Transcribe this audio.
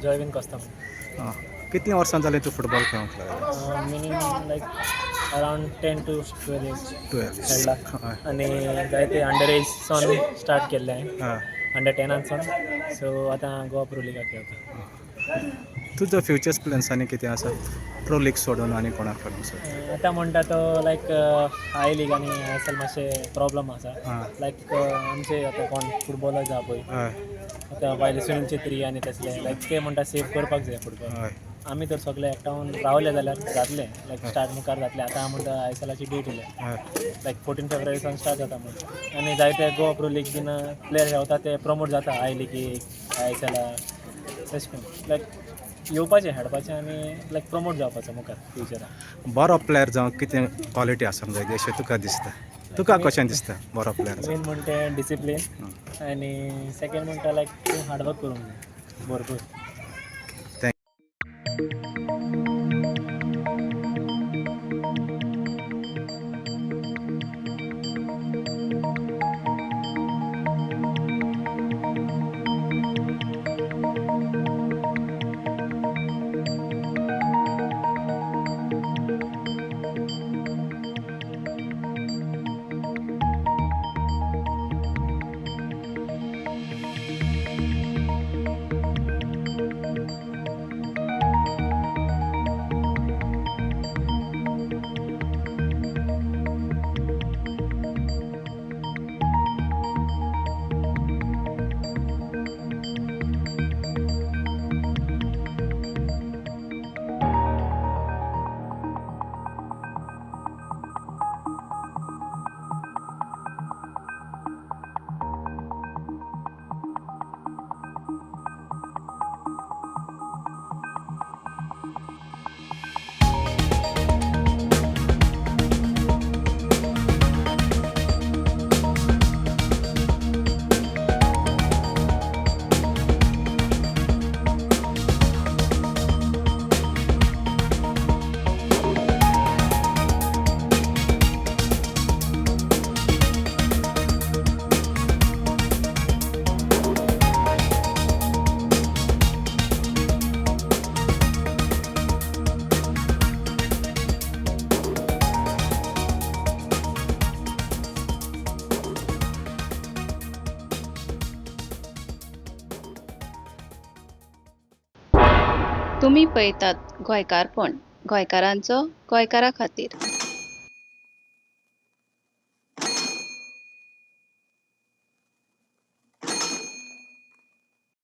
जॉयवीन कोस्ता. आं, कितलीं वर्सां जालीं तूं फुटबॉल खेळूंक लागला? Minimum like around 10 to 12 years. 12. खेळ्ळा. आनी जायते अंडर एज सावन स्टार्ट केल्लें हांवें, अंडर 10आन सावन. सो आतां गोवा प्रो लिगाक खेळटा. तुजो फ्युचर्स प्लॅन्स आनी कितें आसा, प्रो लीग सोडून आनी कोणाक खेळूंक सोदता? आतां म्हणटा तो लायक I league आनी I S L मातशें प्रॉब्लम आसा. लायक आमचे आतां कोण फुटबॉलर आसा पळय, आतां पयले सुनील छेत्री आनी तसले, लायक ते म्हणटा सेव करपाक जाय फुटबॉल. आमी तर सगळे एकठावन रावले जाल्यार जातलें, लायक स्टार्ट मुखार जातलें. आतां म्हणटा I S एलाची डेट येयल्या, लायक 14 फेब्रुवारी सावन स्टार्ट जाता म्हणून. आनी जायते गोवा प्रो लीग बीन प्लेयर खेळटा, ते प्रमोट जाता I लिगीक, I S एला. तशें करून लायक येवपाचें, खेळपाचें आनी लायक प्रमोट जावपाचो मुखार फ्युचराक. बरो प्लेयर जावंक कितें क्वॉलिटी आसूंक जाय अशें तुका दिसता? तुका कशें दिसता बरो प्लेयर मेन म्हणटा डिसिप्लीन आनी सेकंड म्हणटा लायक तूं हार्डवर्क करूंक जाय भरपूर. तुमी पळयतात गोंयकारपण, गोंयकारांचो गोंयकारा खातीर.